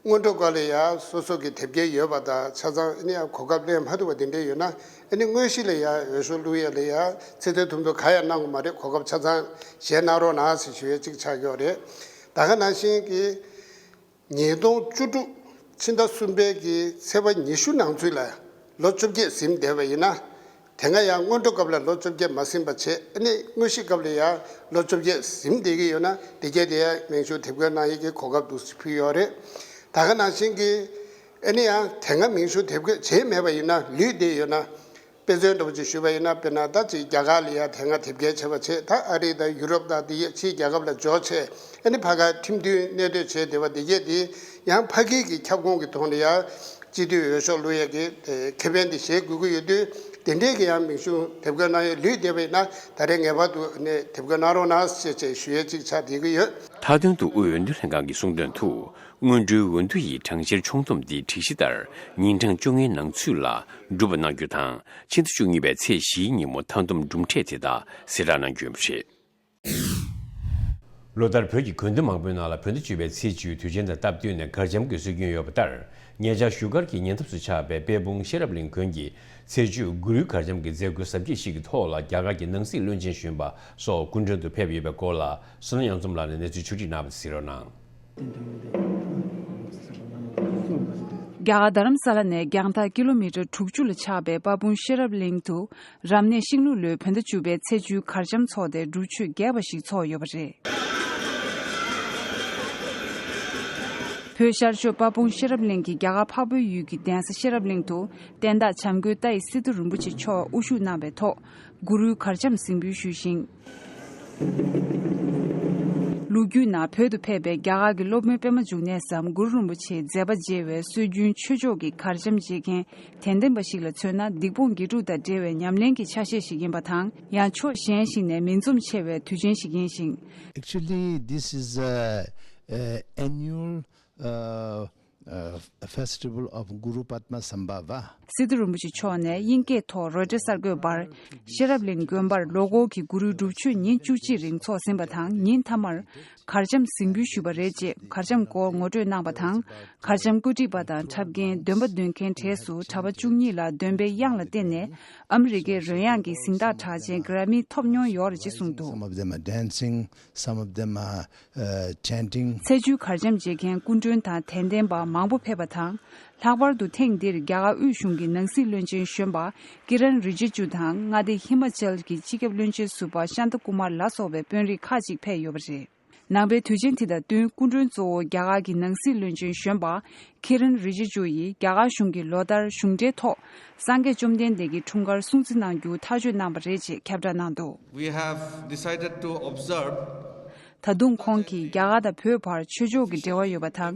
སྔོན་འགྲོ་སྐབས་ལ་ཡང་སོ་སོ་གི་དེབ་སྐྱེལ་ཡོད་པ་དང་ཆ་ཚང་ཨ་ནི་ཡང་གོ་སྐབས་ལེན་མ་ཐུབ་པ་དེ་འདྲས་ཡོད་ན། ཨ་ནི་དངོས་གཞི་ལ་ཡང་འོས་ཤོག་བླུག་ཡ་ལ་ཡང་ཚིག་མཛོད་དུམ་བུ་ག་ཡང་གནང་དགོས་མ་རེད། གོ་སྐབས་ཆ་ཚང་གཞན་གནང་རོགས་གནང་ཟེར་ཞུ་ཡ་གཅིག་ཆགས་ཀྱི་ཡོད་རེད། ད་ག་ནང་བཞིན་གྱི། ཉིས་སྟོང་བཅུ་དྲུག་ཕྱི་ཟླ་གསུམ་པའི་གི་ཚེས་པ་ཉི་ཤུ་ནང་ཚུད་ལ་ལོ་བཅོ་བརྒྱད་ཟིན་བསྡད་པ་ཡིན་ན། དེ་སྔ་ཡང་སྔོན་འགྲོ་སྐབས་ལ་ལོ་བཅོ་བརྒྱད་མ་ཟིན་པ་བྱས། ཨ་ནི་དངོས་གཞི་སྐབས་ལ་ཡང་ལོ་བཅོ་བརྒྱད་ཟིན་བསྡད་ཀྱི་ཡོད་ན། དེ་གས་དེ་ཡང་མིང་གཞུང་དེབ་འགོད་གནང་ཡས་ཀྱི་གོ་སྐབས་འདུག་སེ་ཕུལ་ཡོད་རེད། ད་ག་ནང་བཞིན་གྱི་ཨ་ནི་ཡང་དེ་སྔ་མིང་གཞུང་དེབ་འགོད་བྱས་མེད་པ་ཡིན་ན། ལུས་བསྡད་ཡོད་ན། དཔེ་མཚོན་འདྲ་པོ་ཅིག་ཞུས་པ་ཡིན་ན། དཔེར་ན་ད་ཅིག་རྒྱ་གར་ལ་ཡང་དེ་སྔ་དེབ་སྐྱེལ་བྱས་པ་བྱས། ད་ཨ་རི་དང་ཡུ་རོབ་དང་དེ་ཡི་ཕྱིའི་རྒྱལ་ཁབ་ལ་འབྱོར་བྱས། ཨ་ནི་ཕ་གར་ཁྲིམས་མཐུན་གནས་སྡོད་བྱས་བསྡད་པ་དེ་གས་དེ་ཡང་ཕ་གི་གི་ཁྱབ་ཁོངས་ཀྱི་ཐོག་ནས་ཡང་སྤྱི་འཐུས་འོས་ཤོག་བླུག་ཡས་ཀྱི་ཨེ་ཁེ་ཕན་དེ་བཞེས་དགོས་ཀྱི་ཡོད་དུས། དེ་འདྲས་ཀྱི་ཡང་མིང་གཞུང་དེབ་འགོད་གནང་ཡས་ལུས་བསྡད་པ་ཡིན་ན། ད་རེས་ངེས་པར་དུ་ནས་དེབ་འགོད་གནང་རོགས་གནང་ཞེས་བྱས་ཞུ་ཡས་ཅིག་ཆགས་བསྡད་ཀྱི་ཡོད། མཐའ་དོན་དུ་དབུས་འོས་བསྡུ་ལྷན་ཁང་གིས་གསུངས་དོན་དུ། སྔོན་འགྲོའི་འོས་བསྡུ་ཡི་གྲངས་བཤེར་ཆུང་བསྡོམས་འདི་སྒྲིག་གཞི་ལྟར་ཉིན་གྲངས་བཅོ་ལྔའི་ནང་ཚུད་ལ་འགྲུབ་པ་གནང་རྒྱུ་དང་། ཕྱི་ཟླ་བཅུ་གཉིས་པའི་ཚེས་བཞིའི་ཉིན་མོ་མཐའ་བསྡོམས་གྲུབ་འབྲས་དེ་དག་གསལ་བསྒྲགས་གནང་རྒྱུ་ཡིན་པ་རེད། ལོ་ལྟར་བོད་ཀྱི་དགོན་སྡེ་མང་པོའི་ནང་ལ་བོད་ཟླ་བཅུ་པའི་ཚེས་བཅུའི་དུས་ཆེན་དང་སྟབས་བསྟུན་ནས་གར་འཆམ་གྱི་སྲོལ་རྒྱུན་ཡོད་པ་ལྟར། ཉེ་ཆར་བཞུགས་སྒར་གྱི་ཉེ་འདབས་སུ་ཆགས་པའི་དཔལ་སྤུངས་ཤེས་རབ་གླིང་དགོན་གྱི་ཚེས་བཅུའི་གུ་རུའི་གར་འཆམ་གྱི་མཛད་སྒོ་གཟབ་རྒྱས་ཤིག་གི་ཐོག་ལ། རྒྱ་གར་གྱི་ནང་སྲིད་བློན་ཆེན་གཞོན་པ་སོགས་སྐུ་མགྲོན་དུ་ཕེབས་ཡོད་པའི་སྐོར་ལ། བསོད་ནམས་གཡང་འཛོམས་ལགས་ནས་གནས་ཚུལ་ཕྱོགས་སྒྲིག་གནང་བ་གཟིགས་རོགས་གནང་། རྒྱ་གར་རྡ་རམ་ས་ལ་ནས་རྒྱང་ཐག་ཀི་ལོ་མི་ཊར་དྲུག་ཅུ་ལ་ཆགས་པའི་དཔལ་སྤུངས་ཤེས་རབ་གླིང་དུ། རབ་གནས་ཤིང་ལུག་ལོའི་བོད་ཟླ་བཅུ་པའི་ཚེས་བཅུའི་གར་འཆམ་འཚོགས་ཏེ། སྒྲུབ་མཆོད་རྒྱས་པ་ཞིག་འཚོགས་ཡོད་པ་རེད། བོད་ཤར་ཕྱོགས་དཔལ་སྤུངས་ཤེས་རབ་གླིང་གི་རྒྱ་གར་འཕགས་པའི་ཡུལ་གྱི་གདན་ས་ཤེས་རབ་གླིང་དུ། བསྟན་བདག་བྱམས་མགོན་ཏཱའི་སི་ཏུ་རིན་པོ་ཆེ་མཆོག་དབུ་བཞུགས་གནང་བའི་ཐོག་གུ་རུའི་གར་འཆམ་གཟིགས་འབུལ་ཞུས་ཤིང་། ལོ་རྒྱུས་ནང་བོད་དུ་ཕེབས་པའི་རྒྱ་གར་གྱི་སློབ་དཔོན་པད་མ་འབྱུང་གནས་སམ་གུ་རུ་རིན་པོ་ཆེའི་མཛད་པ་མཇལ་བའི་སྲོལ་རྒྱུན་ཆོས་ཕྱོགས་ཀྱི་གར་འཆམ་བྱེད་མཁན་དད་ལྡན་པ་ཞིག་ལ་མཚོན་ན། སྡིག་སྤོང་དགེ་ཕྲུག་དང་འབྲེལ་བའི་ཉམས་ལེན་གྱི་ཆ་ཤས་ཤིག་ཡིན་པ་དང་། ཡང་ཕྱོགས་གཞན་ཞིག་ནས་མིང་འཛོམས་ཆེ་བའི་དུས་ཆེན་ཞིག་ཡིན་ཞིང་། Actually, this is a, a annual, uh, uh, festival of Guru Padma Sambhava. སི་ཏུ་རིན་པོ་ཆེ་མཆོག་ནས་དབྱིན་སྐད་ཐོག་རོའི་ཊར་གསར་འགོད་པར། ཤེས་རབ་གླིང་དགོན་པར་ལོ་འཁོར་གྱི་གུ་རུའི་སྒྲུབ་མཆོད་ཉིན་བཅུ་གཅིག་རིང་འཚོགས་ཟིན་པ་དང་། ཉིན་མཐའ་མར་གར་འཆམ་གཟིགས་འབུལ་ཞུས་པ་རེད་ཅེས་གར་འཆམ་སྐོར་ངོ་སྤྲོད་གནང་བ་དང་། གར་འཆམ་བཀོད་སྒྲིག་པ་དང་འཁྲབ་མཁན་འདོན་པ་འདོན་མཁན་གྲས་སུ་གྲྭ་པ་བཅུ་གཉིས་ལ་འདོན་པའི་དབྱངས་ལ་བརྟེན་ནས་ཨ་མི་རི་ཀའི་རོལ་དབྱངས་ཀྱི་གཟེངས་རྟགས་གྲགས་ཅན་གྷ་ར་མི་ཐོབ་མྱོང་ཡོད་རེད་ཅེས་གསུངས་འདུག། Some of them are dancing, some of them are, uh, chanting. ཚེས་བཅུའི་གར་འཆམ་བྱེད་མཁན་སྐུ་མགྲོན་དང་དད་ལྡན་པ་མང་པོ་ཕེབས་པ་དང་། ལྷག་པར་དུ་ཐེངས་འདིར་རྒྱ་གར་དབུས་གཞུང་གི་ནང་སྲིད་བློན་ཆེན་གཞོན་པ་ཀི་རན་རི་ཇི་ཇུ་དང་མངའ་སྡེ་ཧི་མ་ཅལ་གྱི་སྤྱི་ཁྱབ་བློན་ཆེན་ཟུར་པ་ཤཱན་ཏཱ་ཀུ་མར་ལ་སོགས་པའི་དཔོན་རིགས་ཁག་ཅིག་ཕེབས་ཡོད་པ་རེད། ནང་པའི་དུས་ཆེན་དེ་དང་བསྟུན་སྐུ་མགྲོན་གཙོ་བོ་རྒྱ་གར་གྱི་ནང་སྲིད་བློན་ཆེན་གཞོན་པ་ཀི་རན་རི་ཇི་ཇུ་ཡིས་རྒྱ་གར་གཞུང་གིས་ལོ་ལྟར་གཞུང་འབྲེལ་ཐོག་སངས་རྒྱས་བཅོམ་ལྡན་འདས་ཀྱི་འཁྲུངས་སྐར་སྲུང་བརྩི་གནང་རྒྱུ་ཐག་གཅོད་གནང་བ་རེད་ཅེས་ཁྱབ་བསྒྲགས་གནང་འདུག། We have decided to observe ད་དུང་ཁོང་གིས་རྒྱ་གར་དང་བོད་བར་ཆོས་ཕྱོགས་ཀྱི་འབྲེལ་བ་ཡོད་པ་དང་།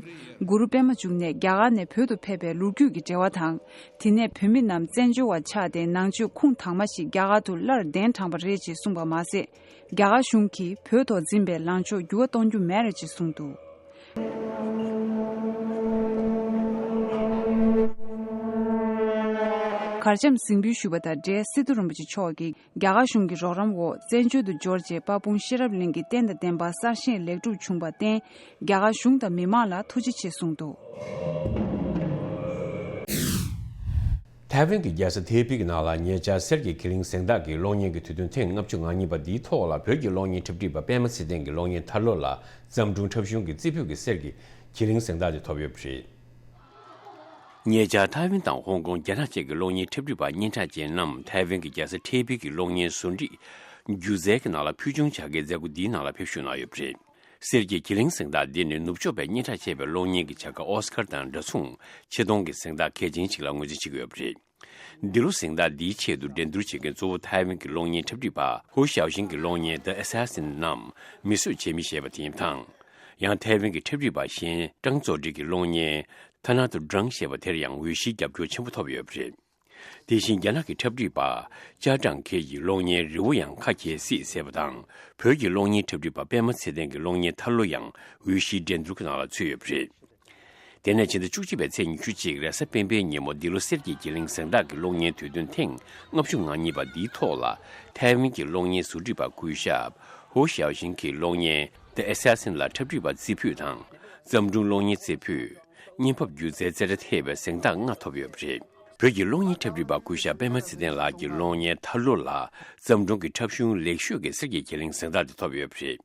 གུ་རུ་པད་མ་འབྱུང་གནས་རྒྱ་གར་ནས་བོད་དུ་ཕེབས་པའི་ལོ་རྒྱུས་ཀྱི་འབྲེལ་བ་དང་། དེ་ནས་བོད་མི་རྣམས་བཙན་བྱོལ་བ་ཆགས་ཏེ་ནང་ཆོས་ཁུངས་དྭངས་མ་ཞིག་རྒྱ་གར་དུ་སླར་གདན་དྲངས་པ་རེད་ཅེས་གསུངས་པ་མ་ཟད། རྒྱ་གར་གཞུང་གིས་བོད་ཐོག་འཛིན་པའི་ལངས་ཕྱོགས་འགྱུར་བ་གཏོང་རྒྱུ་མེད་རེད་ཅེས་གསུངས་འདུག། གར་འཆམ་གཟིགས་འབུལ་ཞུས་པ་དང་འབྲེལ་སི་ཏུ་རིན་པོ་ཆེ་མཆོག་གིས་རྒྱ་གར་གཞུང་གི་རོགས་རམ་འོག་བཙན་བྱོལ་དུ་འབྱོར་རྗེས་དཔལ་སྤུངས་ཤེས་རབ་གླིང་གི་རྟེན་དང་ལྡན་པ་གསར་བཞེངས་ལེགས་གྲུབ་བྱུང་བར་བརྟེན་རྒྱ་གར་གཞུང་དང་མི་མང་ལ་ཐུགས་རྗེ་ཆེ་གསུངས་འདུག། ཐའེ་ཝན་གྱི་རྒྱལ་ས་ཐའེ་པེ་གི་ནང་ལ་ཉེ་ཆར་གསེར་གྱི་གྱི་ལིང་གཟེངས་རྟགས་ཀྱི་གློག་བརྙན་གྱི་དུས་སྟོན་ཐེངས་ལྔ་བཅུ་ང་གཉིས་པ་འདིའི་ཐོག་ལ་བོད་ཀྱི་གློག་བརྙན་འཁྲབ་ཁྲིད་པ་པད་མ་ཚེ་བརྟན་གྱི་གློག་བརྙན་ཐར་ལོ་ལ་བརྩམས་སྒྲུང་འཁྲབ་གཞུང་གི་རྩེ་ཕུད་ཀྱི་གསེར་གྱི་གྱི་ལིང་གཟེངས་རྟགས་དེ་ཐོབ་ཡོད་པ་རེད། ཉེ་ཆར་ཐའེ་ཝན་དང་ཧོང་ཀོང་རྒྱ་ནག་བཅས་ཀྱི་གློག་བརྙན་འཁྲབ་ཁྲིད་པ་སྙན་གྲགས་ཅན་རྣམས་ཐའེ་ཝན་གྱི་རྒྱལ་ས་ཐའེ་པེ་གྱི་གློག་བརྙན་བཟོ་སྒྲིག་སྒྱུ་རྩལ་གྱི་ནང་ལ་ཕུལ་བྱུང་བྱ་དགའི་མཛད་སྒོ་འདིའི་ནང་ལ་ཕེབས་ཞུགས་གནང་ཡོད་པ་རེད། གསེར་གྱི་གྱི་ལིང་གཟེངས་རྟགས་འདི་ནི་ནུབ་ཕྱོགས་པའི་སྙན་གྲགས་ཆེ་བའི་གློག་བརྙན་གྱི་བྱ་དགའ་ཨོ་སི་ཁར་དང་འདྲ་མཚུངས་ཆེ་མཐོང་གི་གཟེངས་རྟགས་གལ་ཆེན་ཞིག་ལ་ངོས་འཛིན་བྱེད་ཀྱི་ཡོད་པ་རེད། འདི་ལོ་གཟེངས་རྟགས་འདིའི་ཆེད་དུ་འགྲན་བསྡུར་བྱེད་མཁན་གཙོ་བོ་ཐའེ་ཝན་གྱི་གློག་བརྙན་འཁྲབ་ཁྲིད་པ་ཧུའུ་ཞའོ་ཞིན་གྱི་གློག་བརྙན་The Assassin ནམ་མིས་བཟོས་བྱས་མིན་ཞེས་པ་དེ་ཡིན་པ་དང་། ཡང་ཐའེ་ཝན་གྱི་འཁྲབ་ཁྲིད་པ་གཞན་ཀྲང་ཙོ་ཀྲི་གི་གློག་བརྙན་ཐ་ན་ཏུ་ཀྲང་ཞེས་པ་དེར་ཡང་འོས་གཞིའི་རྒྱབ་སྐྱོར་ཆེན་པོ་ཐོབ་ཡོད་པ་རེད། དེ་བཞིན་རྒྱ་ནག་གི་འཁྲབ་ཁྲིད་པ་ཅཱ་ཀྲང་ཁེ་ཡི་གློག་བརྙན་རི་བོ་ཡང་ཁ་གྱེས་སྲིད་ཟེར་བ་དང་། བོད་ཀྱི་གློག་བརྙན་འཁྲབ་ཁྲིད་པ་པད་མ་ཚེ་བརྟན་གྱི་གློག་བརྙན་ཐར་ལོ་ཡང་འོས་གཞིའི་འགྲན་བསྡུར་གྱི་ནང་ལ་ཚུད་ཡོད་པ་རེད། དེ་ནས་ཕྱི་ཟླ་བཅུ་གཅིག་པའི་ཚེས་ཉི་ཤུ་གཅིག་རེས་གཟའ་སྤེན་པའི་ཉིན་མོ་འདི་ལོ་གསེར་གྱི་གྱི་ལིང་གཟེངས་རྟགས་ཀྱི་གློག་བརྙན་དུས་སྟོན་ཐེངས་ལྔ་བཅུ་ང་གཉིས་པ་འདིའི་ཐོག་ལ་ཐའེ་ཝན་གྱི་གློག་བརྙན་བཟོ་སྒྲིག་པ་སྐུ་ཞབས་ཧོ་ཞའོ་ཞིན་གྱི་གློག་བརྙན་The Assassin ལ་འཁྲབ་ཁྲིད་པ་རྩེ་ཕུད་དང་། བརྩམས་སྒྲུང་གློག་བརྙན་རྩེ་ཕུད། བརྙན་ཕབ་སྒྱུ་རྩལ་རྩེ་གྲ་ཐེ་བའི་གཟེངས་རྟགས་ལྔ་ཐོབ་ཡོད་པ་རེད། བོད་ཀྱི་གློག་བརྙན་འཁྲབ་ཁྲིད་པ་སྐུ་ཞབས་པད་མ་ཚེ་བརྟན་ལགས་ཀྱི་གློག་བརྙན་ཐར་ལོ་ལ་བརྩམས་སྒྲུང་གི་འཁྲབ་གཞུང་ལེགས་ཤོས་ཀྱི་གསེར་གྱི་གྱི་ལིང་གཟེངས་རྟགས་དེ་ཐོབ་ཡོད་པ་རེད།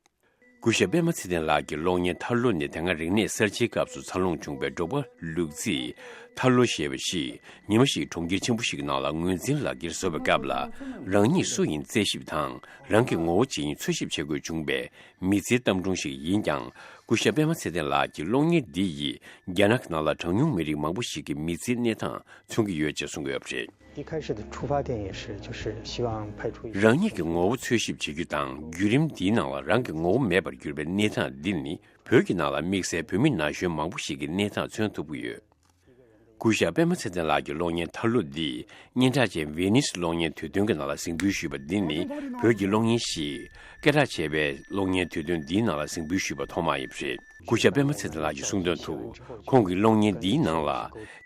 སྐུ་ཞབས་པད་མ་ཚེ་བརྟན་ལགས་ཀྱི་གློག་བརྙན་ཐར་ལོ་ནི་དེ་སྔ་རིག་གནས་གསར་བརྗེའི་སྐབས་སུ་འཚར་ལོངས་བྱུང་བའི་འབྲོག་པ་ལུག་རྫི་ཐར་ལོ་ཞེས་པ་ཞིག་ཉི་མ་ཞིག་གྲོང་ཁྱེར་ཆེན་པོ་ཞིག་གི་ནང་ལ་ངོས་འཛིན་ལག་འཁྱེར་བཟོ་བའི་སྐབས་ལ། རང་ཉིད་སུ་ཡིན་རྩད་ཞིབ་དང་། རང་གི་ངོ་བོ་ཇི་ཡིན་འཚོལ་ཞིབ་བྱེད་དགོས་བྱུང་བའི་མི་ཚེའི་གཏམ་སྒྲུང་ཞིག་ཡིན་ཀྱང་། སྐུ་ཞབས་པད་མ་ཚེ་བརྟན་ལགས་ཀྱི་གློག་བརྙན་འདི་ཡིས་རྒྱ་ནག་ནང་ལ་གྲངས་ཉུང་མི་རིགས་མང་པོ་ཞིག་གི་མི་ཚེའི་གནས་སྟངས་མཚོན་གྱི་ཡོད་ཅེས་གསུངས་ཡོད་པ་རེད། 一开始的出发点也是，就是希望拍出一个 རང་ཉིད་ཀྱི་ངོ་བོ་འཚོལ་ཞིབ་བྱེད་རྒྱུ་དང་། བརྒྱུད་རིམ་འདིའི་ནང་ལ་རང་གི་ངོ་བོ་མེད་པར་གྱུར་པའི་གནས་སྟངས་འདི་ནི། བོད་ཀྱི་ནང་ལ་དམིགས་བསལ་བོད་མི་ན་གཞོན་མང་པོ་ཞིག་གི་གནས་སྟངས་མཚོན་ཐུབ་ཀྱི་ཡོད། སྐུ་ཞབས་པད་མ་ཚེ་བརྟན་ལགས་ཀྱི་གློག་བརྙན་ཐར་ལོ་འདི་སྙན་གྲགས་ཅན་ཝེ་ནིས་གློག་བརྙན་དུས་སྟོན་གྱི་ནང་ལ་གཟིགས་འབུལ་ཞུས་པ་འདི་ནི་བོད་ཀྱི་གློག་བརྙན་ཞིག་སྐད་གྲགས་ཆེ་བའི་གློག་བརྙན་དུས་སྟོན་འདིའི་ནང་ལ་གཟིགས་འབུལ་ཞུས་པ་ཐོག་མ་ཡིན་པ་རེད། སྐུ་ཞབས་པད་མ་ཚེ་བརྟན་ལགས་ཀྱིས་གསུངས་དོན་དུ། ཁོང་གི་གློག་བརྙན་འདིའི་ནང་ལ་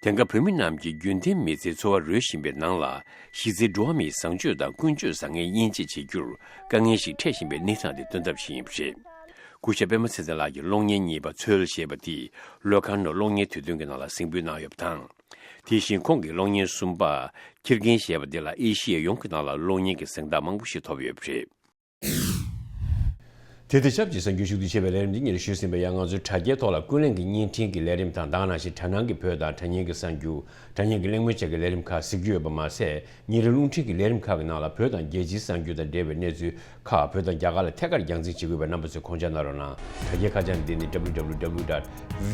དེང་སྐབས་བོད་མི་རྣམས་ཀྱི་རྒྱུན་ལྡན་མི་ཚེའི་འཚོ་བ་རོལ་བཞིན་པའི་ནང་ལ་གཞི་རྩའི་འགྲོ་བ་མིའི་བཟང་སྤྱོད་དང་ཀུན་སྤྱོད་བཟང་ངན་དབྱེ་འབྱེད་བྱེད་རྒྱུར་དཀའ་ངལ་ཞིག་འཕྲད་བཞིན་པའི་གནས་སྟངས་དེ་སྟོན་ཐབས་ཤིག་ཡིན་པ་རེད། སྐུ་ཞབས་པད་མ་ཚེ་བརྟན་ལགས་ཀྱི་གློག་བརྙན་གཉིས་པ་འཚོལ་ཞེས་པ་དེ་ལོ་ཁ་ནོར་གློག་བརྙན་དུས་སྟོན་གྱི་ནང་ལ་གཟིགས་འབུལ་གནང་ཡོད་པ་དང་། དེ་བཞིན་ཁོང་གི་གློག་བརྙན་གསུམ་པ་ཁྱི་རྒན་ཞེས་པ་དེ་ལ་ཨེ་ཤི་ཡ་ཡོངས་ཀྱི་ནང་ལ་གློག་བརྙན་གྱི་གཟེངས་རྟགས་མང་པོ་ཞིག་ཐོབ་ཡོད་པ་རེད། དེ་དང་ཆབས་ཅིག་གསར་འགྱུར་ཤུགས་ཆེ་བའི་ལས་རིམ་འདི་ཉིད་ཞུས་ཟིན་པ་ཡང་། ང་ཚོའི་དྲ་རྒྱའི་ཐོག་ལ་ཀུན་གླེང་གི་བརྙན་འཕྲིན་གྱི་ལས་རིམ་དང་། ད་ག་ནང་བཞིན་དྲ་སྣང་གི་བོད་དང་དྲ་བརྙན་གྱི་གསར་འགྱུར། དྲ་བརྙན་གྱི་གླེང་མོལ་བཅས་ཀྱི་ལས་རིམ་ཁག་གཟིགས་རྒྱུ་ཡོད་པ་མ་ཟད། ཉིན་རེའི་རླུང་འཕྲིན་གྱི་ལས་རིམ་ཁག་གི་ནང་ལ་བོད་དང་རྒྱལ་སྤྱིའི་གསར་འགྱུར་དང་འབྲེལ་བའི་གནས་ཚུལ་ཁག་བོད་དང་རྒྱ་གར་ལ་ཐད་ཀར་རྒྱང་སྲིང་བྱེད་དགོས་པའི་རྣམ་པ་ཚོས་དགོངས་འཇགས་གནང་རོགས་གནང་། དྲ་རྒྱའི་ཁ་བྱང་འདི་ནི་W W W dot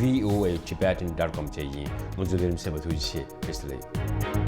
V O A Tibetan dot com བཅས་ཡིན། ང་ཚོའི་ལས་རིམ་གསན་པར་ཐུགས་རྗེ་ཆེ། བཀྲ་ཤིས་བདེ་ལེགས།